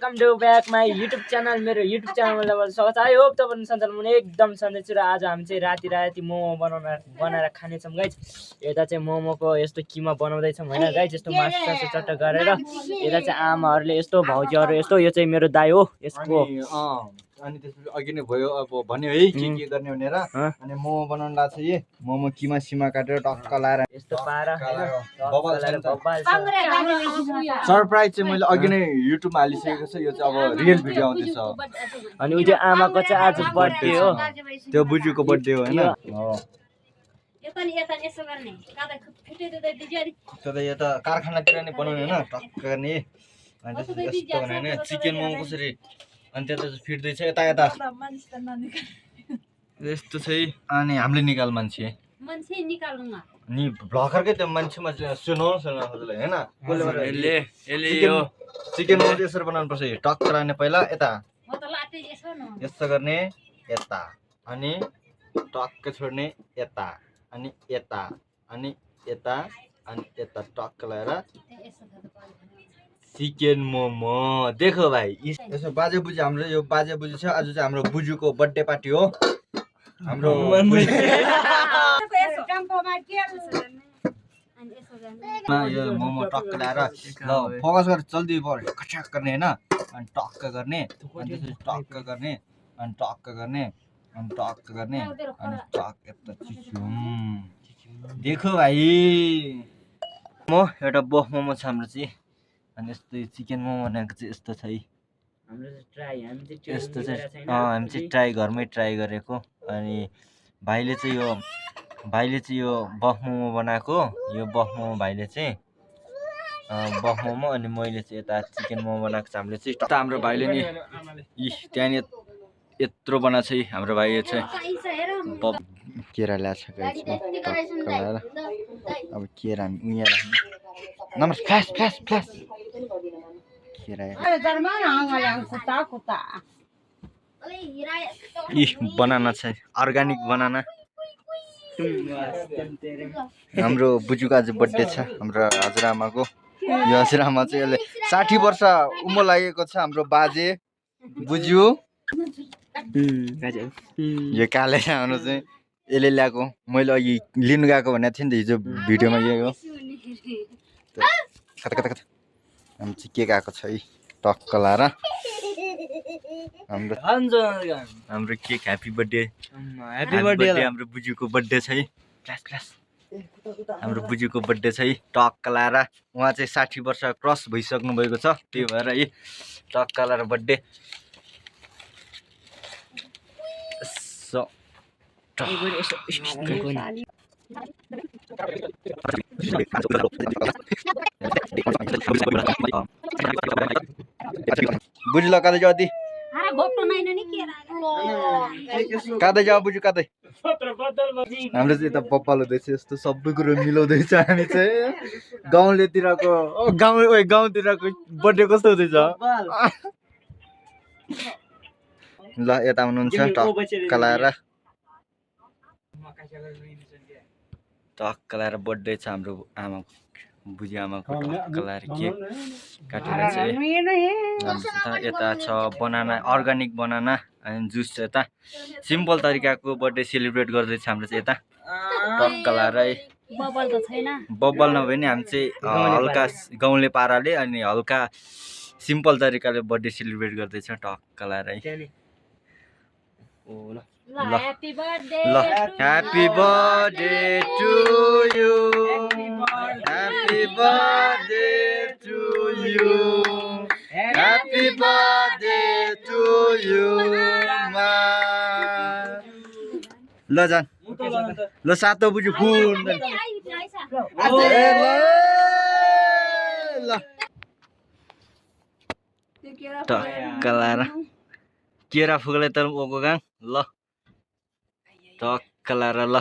Welcome to back my YouTube channel. मेरो YouTube च्यानलमा स्वागत छ। आई होप तपाईहरु सञ्चालन एकदम सन्चै छु र आज हामी चाहिँ राति मोमो बनाएर खानेछौँ गाइज। यता चाहिँ मोमोको यस्तो किमा बनाउँदैछौँ हैन गाइज, यस्तो मासु चट्ट गरेर। यता चाहिँ आमाहरूले यस्तो, भाउजूहरू यस्तो, यो चाहिँ मेरो दाइ हो यसको। अनि त्यसपछि अघि नै भयो अब भन्यो है के गर्ने भनेर। अनि मोमो बनाउन लाग्छ। यी मोमो किमा सिमा काटेर टक्क लाएर यस्तो पारा सरप्राइज चाहिँ मैले अघि नै युट्युबमा हालिसकेको छु। यो चाहिँ अब रियल भिडियो आउँदैछ। अनि उयो आमाको चाहिँ आज बर्थडे हो, त्यो बुजुको बर्थडे हो हैन। यता कारखानातिर नै बनाउने हैन, टक्क गर्ने। अनि त्यसपछि यस्तो बनाउने चिकन मोमो कसरी। अनि त्यता चाहिँ फिट्दैछ यता यता यस्तो चाहिँ। अनि हामीले निकाल मान्छे नि भ्लगरकै त्यो मान्छेमा सुनाउनु हजुरलाई हैन। यसले यो चिकन मोमो यसरी बनाउनु पर्छ। टक्क राख्ने पहिला यता यस्तो गर्ने यता, अनि टक्क छोड्ने यता, अनि यता, अनि यता, अनि यता टक्क लगाएर चिकन मोमो। देखो भाइ यसो बाजे बुजी हाम्रो यो बाजे बुजी छ। आज चाहिँ हाम्रो बुजुको बर्थडे पार्टी हो। हाम्रो यो मोमो टक्क ल्याएर ल फोकस गरेर जल्दी पर्यो खट्याक गर्ने हैन। अनि टक्क गर्ने, अनि त्यसपछि टक्क गर्ने, अनि टक्क गर्ने, अनि टक्क गर्ने, अनि टक्क यता चिचुम। देखो भाइ म एउटा बफ मोमो छ हाम्रो चाहिँ। अनि यस्तो चिकन मोमो बनाएको चाहिँ यस्तो छ है। यस्तो चाहिँ हामी चाहिँ ट्राई घरमै ट्राई गरेको। अनि भाइले चाहिँ यो बफ मोमो बनाएको। यो बफ मोमो भाइले चाहिँ बफ मोमो, अनि मैले चाहिँ यता चिकन मोमो बनाएको छ हामीले चाहिँ। त हाम्रो भाइले नि त्यहाँनिर यत्रो बनाएको छ है हाम्रो भाइ। यो चाहिँ केरा ल्याएको छ अब केरा हामी उहाँ राख्ने नम्बर फ्ल्यास फ्ल्यास फ्ल्यास केरा बनाना छ, अर्ग्यानिक बनाना। हाम्रो बुजुको आज बर्थडे छ, हाम्रो हजुरआमाको। यो हजुरआमा चाहिँ यसले 60 वर्ष उमर लागेको छ। हाम्रो बाजे बुजु यो काले आउनु चाहिँ यसले ल्याएको। मैले अघि लिनु गएको भनेको थिएँ नि त हिजो भिडियोमा। यही हो कता कता कता हामी चाहिँ के गएको छ है टक्क लाएर। हाम्रो केक ह्याप्पी बर्थडे हाम्रो बुजुको बर्थडे छ है। क्लास क्लास हाम्रो बुजुको बर्थडे छ है। टक्क लाएर उहाँ चाहिँ 60 वर्ष क्रस भइसक्नु भएको छ। त्यही भएर है टक्क लाएर बर्थडे बुझ्लो कतै जाऊ ती कतै जाऊ बुझ्यो कतै। हाम्रो चाहिँ यता पप्पाल हुँदैछ। यस्तो सबै कुरो मिलाउँदैछ। हामी चाहिँ गाउँतिरको बर्थडे कस्तो हुँदैछ ल। यता हुनुहुन्छ टक्क लाएर बर्थडे छ हाम्रो आमाको, बुजी आमाको। टक्क लाएर केक काटेर चाहिँ यता छ बनाना, अर्ग्यानिक बनाना अनि जुस छ यता। सिम्पल तरिकाको बर्थडे सेलिब्रेट गर्दैछ हाम्रो चाहिँ यता टक्क लाएर है। बब्बल नभए नि हामी चाहिँ हल्का गाउँले पाराले अनि हल्का सिम्पल तरिकाले बर्थडे सेलिब्रेट गर्दैछ टक्क लाएर है। ल happy birthday to you, happy birthday to you, happy birthday to you मा। ल जान ल सातो बुझु फुल ल टक्क लाएर केरा फुक्लै त ओको गाङ ल टक्क लाएर ल।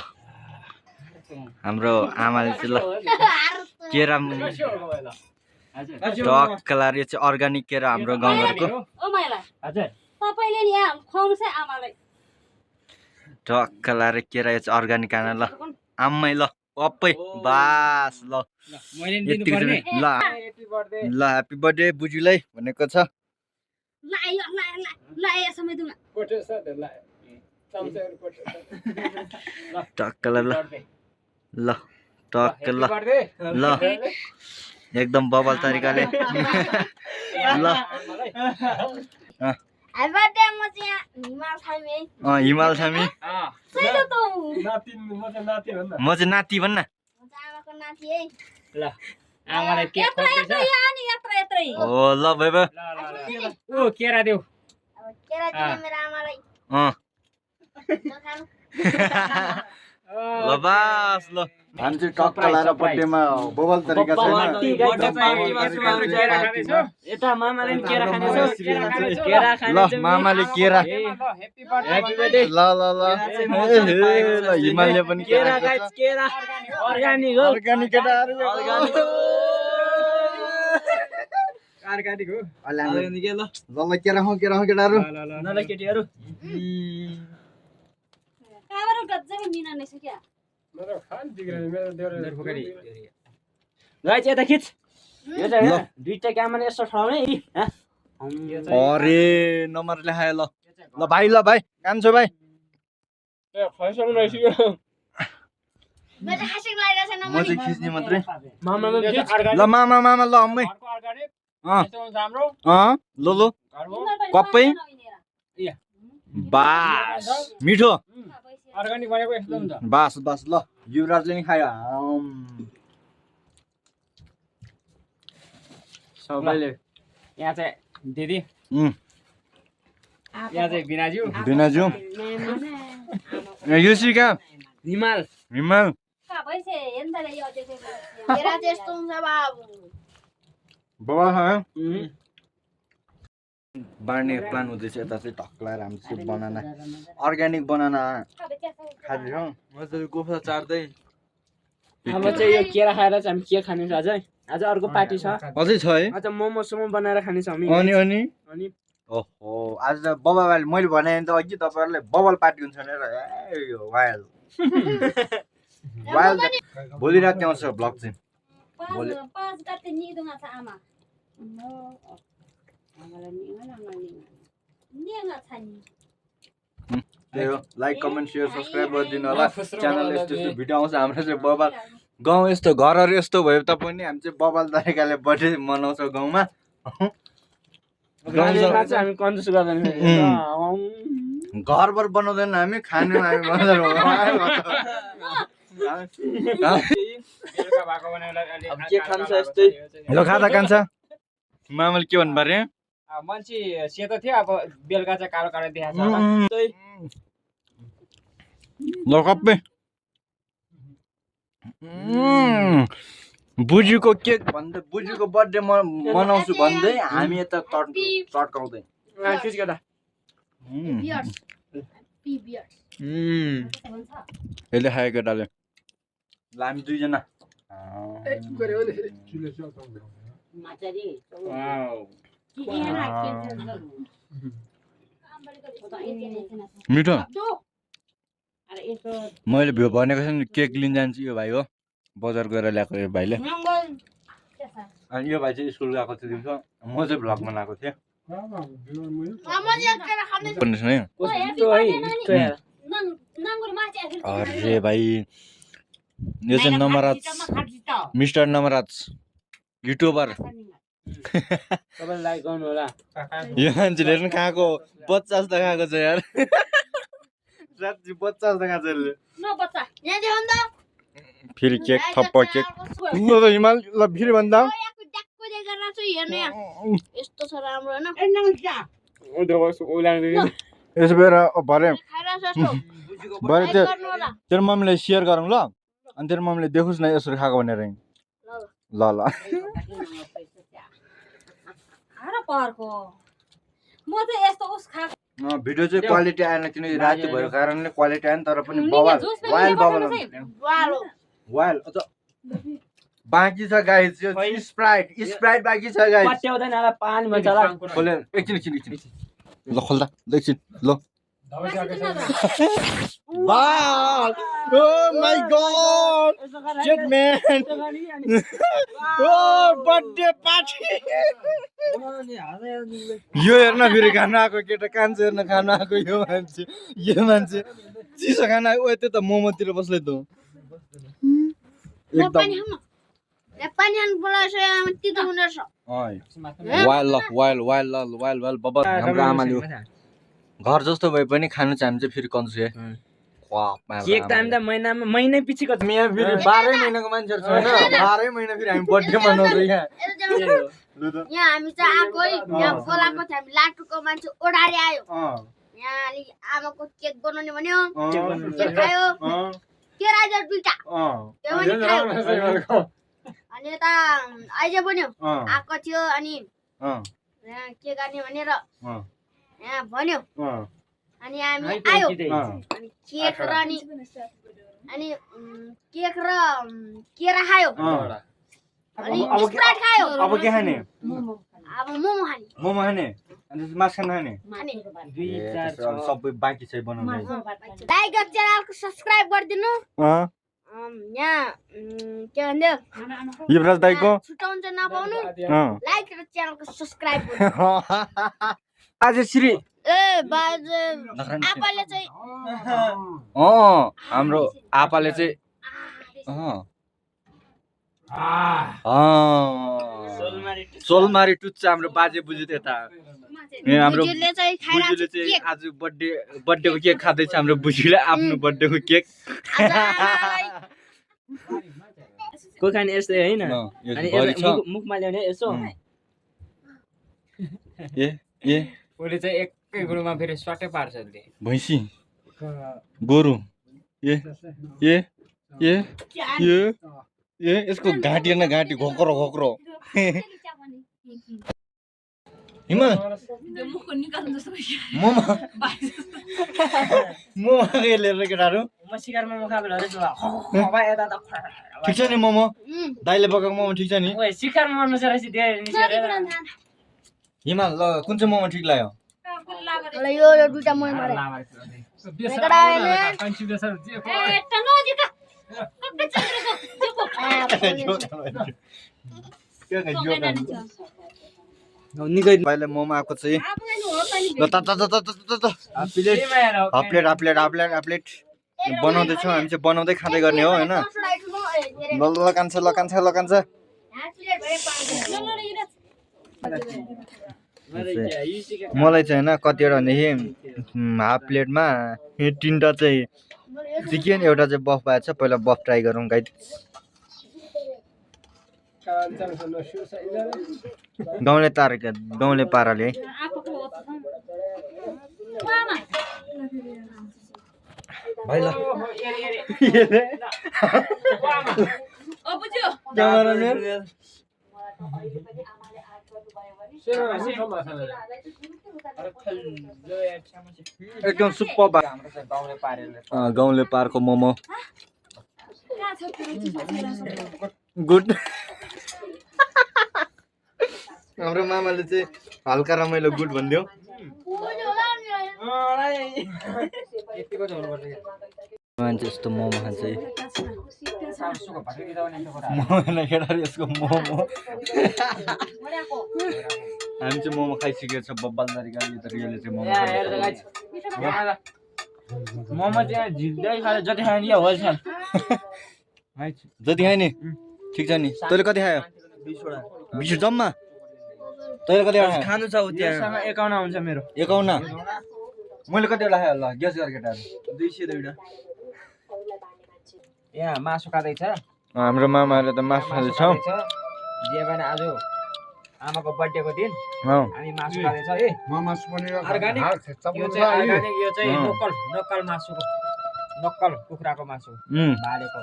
हाम्रो आमाले चाहिँ ल केरा टक्क लाएर यो चाहिँ अर्ग्यानिक केरा हाम्रो गाउँघरको। टक्क लाएर केरा यो चाहिँ अर्ग्यानिक आना ल आम्मै ल पप्पै बास ल ल ह्याप्पी बर्थडे बुजुलाई भनेको छ। टक्कला ल ल टक्क ल ल एकदम बबल तरिकाले ल हिमाल थामी म चाहिँ नाति भन्न ल आमालाई केक खोज्दैछ हो ल भाइ भाइ ओ केरा देऊ ल बास ल हामी चाहिँ टक्क लाएर बर्थडेमा बबल तरिका छैन यता मामाले पनि केरा खानेछ केरा ल मामाले केरा ह्यापी बर्थडे ल ल ल ल हिमालले पनि केरा गाइस केरा अर्गानिक हो अर्गानिक केटाहरु अर्गानिक हो अर्गानिक ल ल केरा हो केटाहरु ल ल केटीहरु गाइस यता खिच दुईटा क्यामेरा यस्तो ठाउँमै अरे नम्बर लेखायो ल ल भाइ कान्छो भाइ म चाहिँ खिच्ने मात्रै ल मामा ल अम्मै ल ल कप्पै बास मिठो अर्गानिक भनेको यस्तो हुन्छ बास बास ल युवराजले नि खायो सबैले यहाँ चाहिँ दिदी यहाँ चाहिँ बिनाज्यू बिनाज्यू यो सी कहाँ हिमाल बाबा बाँड्ने प्लान हुँदैछ यता चाहिँ टक्क लगाएर हामी चाहिँ बनाना अर्ग्यानिक बनाना खाँदैछौँ मजाले गोफा चार्दै अब चाहिँ यो केरा खाएर चाहिँ हामी के खानेछौँ आज अर्को पार्टी छ अझै छ है आज मोमो सोमो बनाएर खानेछौँ हामी अनि ओहो आज त बबाले मैले भने त अघि तपाईँहरूलाई बबल पार्टी हुन्छ भनेर वाइल्ड भोलि राति आउँछ भ्लग चाहिँ भोलि त्यही हो लाइक कमेन्ट सेयर सब्सक्राइब गरिदिनु होला च्यानल यस्तो यस्तो भिडियो आउँछ हाम्रो चाहिँ बबाल गाउँ यस्तो घरहरू यस्तो भए तापनि हामी चाहिँ बबाल तरिकाले बर्थडे मनाउँछौँ गाउँमा हामी कन्जुस गर्दैन घरबाट बनाउँदैन हामी खाने हामी ल खाँदा कान्छ मामाले के भन्नु पर्यो मान्छे सेतो थियो अब बेलुका चाहिँ कालो कालो देखाएको ल कप्पे बुजीको केक भन्दै बुजीको बर्थडे मनाउँछु भन्दै हामी यता तड्काउँदै यसले खायो केटाले ल हामी दुईजना मिठो मैले भ्यू भनेको छैन केक लिन जान्छु यो भाइ हो बजार गएर ल्याएको यो भाइले अनि यो भाइ चाहिँ स्कुल गएको थियो दिउँसो म चाहिँ भ्लगमा लगाएको थिएँ अरे भाइ यो चाहिँ Namraj mister Namraj YouTuber like गर्नु होला यो मान्छेले पनि खाएको बच्चा जस्तो खाएको छ यार साँच्ची बच्चा जस्तो खाएको छ फेरि केक थप्प केक ल त हिमाल ल फेरि भन्दा यसो भएर भरे तेरो मम्मीलाई सेयर गरौँ ल अनि तेरो मम्मीले देखोस् न यसरी खाएको भनेर ल ल भिडियो चाहिँ क्वालिटी आएन किनकि राति भएको कारणले क्वालिटी आएन तर पनि बवाल वाइल बाँकी छ गाइस यो स्प्राइट बाँकी छ गाइस पट्याउँदैन होला पानीमा चला खोले एकछिन ल खोल्दा एकछिन ल Oh my god! Shit man! Oh birthday party! यो हेर्न फेरि खाना आएको केटा कान्छो हेर्न खाना आएको यो मान्छे चिसो खाना आएको त्यो त मोमोतिर बस्दै त एकदम वाइल्ड बबल हाम्रो आमाले घर जस्तो भए पनि खानु चाहिँ हामी चाहिँ फेरि कन्जु केक त हामी त महिनै पछिको यहाँ फेरि 12 महिनाको मान्छेहरू छ होइन 12 महिना फेरि हामी बर्थडे मनाउँछ यहाँ यहाँ हामी चाहिँ आएको है यहाँ बोलाएको थियो हामी लाटुको मान्छे ओडारी आयो यहाँ अलि आमाको केक बनाउने भन्यो केक खायो केरा आइज दुईटा त्यो पनि खायो अनि यता आइज बन्यो आएको थियो अनि यहाँ के गर्ने भनेर यहाँ भन्यो अनि हामी आयो अनि केक र अनि केक र केरा खायो अनि स्प्राइट खायो अब के खाने अब मोमो खाने अनि मासु खाने खाने सबै बाँकी छ बनाउनु लाइक र च्यानलको सब्स्क्राइब गरिदिनु यहाँ के भन्दै युवराज दाइको छुटाउन चाहिँ नपाउनु लाइक र च्यानलको सब्स्क्राइब आज श्री ए बाजे आपाले चाहिँ हाम्रो आपाले चाहिँ सोलमारी टुच्चा हाम्रो बाजे बुझ्यो त्यता हाम्रो बुजुले चाहिँ आज बर्थडेको केक खाँदैछ हाम्रो बुजुले आफ्नो बर्थडेको केक कोही खाने यस्तै होइन अनि मुखमा ल्याउने यसो उसले चाहिँ एकै गुरुमा फेरि स्वाटै पार्छ उसले भैँसी गोरु यसको घाँटी हेर्न घाँटी घोक्रो हिमाल मोमो लिएर केटाहरू म शिकारमा मुखाबेला ठिक छ नि मोमो दाइले पकाएको मोमो ठिक छ नि शिकारमा मर्नु छ रहेछ हिमाल ल कुन चाहिँ मोमो ठिक लाग्यो यो दुईटा मोमो मारे पहिला मोमो आएको चाहिँ प्लेट बनाउँदैछौँ हामी चाहिँ बनाउँदै खाँदै गर्ने हो होइन ल कान्छ मलाई चाहिँ होइन कतिवटा भनेदेखि हाफ प्लेटमा 3टा चाहिँ चिकन एउटा चाहिँ बफ भएको छ पहिला बफ ट्राई गरौँ गाइड गाउँले पाराले है भाइ ल एकदम सुपर गाउँले पारको मोमो गुड हाम्रो मामाले चाहिँ हल्का रमाइलो गुड भनिदियो मान्छे यस्तो मोमो खान्छ यसको मोमो हामी चाहिँ मोमो खाइसकेको छ बब्बाल तरिकाले तर यसले चाहिँ मोमो चाहिँ झिक्दै खायो जति खायो नि होल जति खायो नि ठिक छ नि तैँले कति खायो 20 जम्मा तैँले कति खानु छ त्यहाँ 51 हुन्छ मेरो 51 मैले कतिवटा खाएँ ल गेस गर केटाहरू 202 यहाँ मासु खाँदैछ हाम्रो मामाहरूले त मासु खाँदैछ जे पनि आज आमाको बर्थडेको दिन हामी मासु खाँदैछ है अर्गानिक यो चाहिँ लोकल मासुको नक्कल कुखुराको मासु बालेको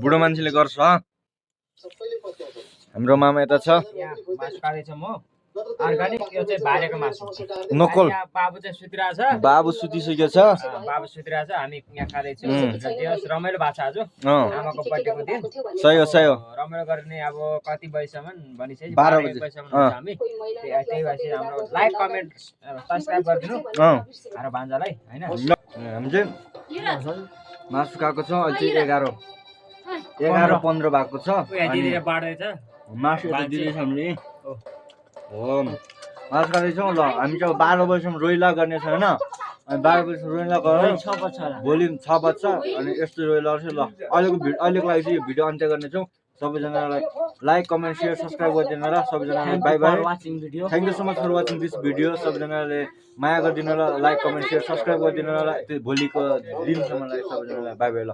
बुढो मान्छेले गर्छ हाम्रो मामा यता छ मासु खाँदैछ म अर्गानिक यो चाहिँ बालेको मासु नक्कल यहाँ बाबु चाहिँ सुतिरहेछ बाबु सुतिसकेको छ बाबु सुतिरहेछ हामी यहाँ खाँदैछौँ त्यो रमाइलो भएको छ आज आमाको बर्थडेको दिन सही हो रमाइलो गर्ने अब कति बजीसम्म भनिसकेपछि 12 बजीसम्म हुन्छ हामी त्यही भएपछि हाम्रो लाइक कमेन्ट सब्सक्राइब गरिदिनु हाम्रो भान्जालाई होइन हामी चाहिँ मासु खाएको छ अझै 11:15 भएको छ धीरे बाढ्दैछ मासु यता दिँदैछ हामीले हो मासु खाँदैछौँ ल हामी चाहिँ 12 बजीसम्म रोइला गर्ने छ होइन अनि 12 बजीसम्म रोइला गरेर 6 बज्छ होला भोलि 6 बज्छ अनि यस्तो रोइला गर्छ ल अहिलेको लागि चाहिँ यो भिडियो अन्त्य गर्नेछौँ सबैजनालाई लाइक कमेन्ट सेयर सब्सक्राइब गरिदिनु होला सबैजनालाई bye bye thank you so much for watching this video सबैजनाले माया गरिदिनु होला लाइक कमेन्ट सेयर सब्सक्राइब गरिदिनु होला त्यो भोलिको दिनसम्मलाई सबैजनालाई बाई बाई ल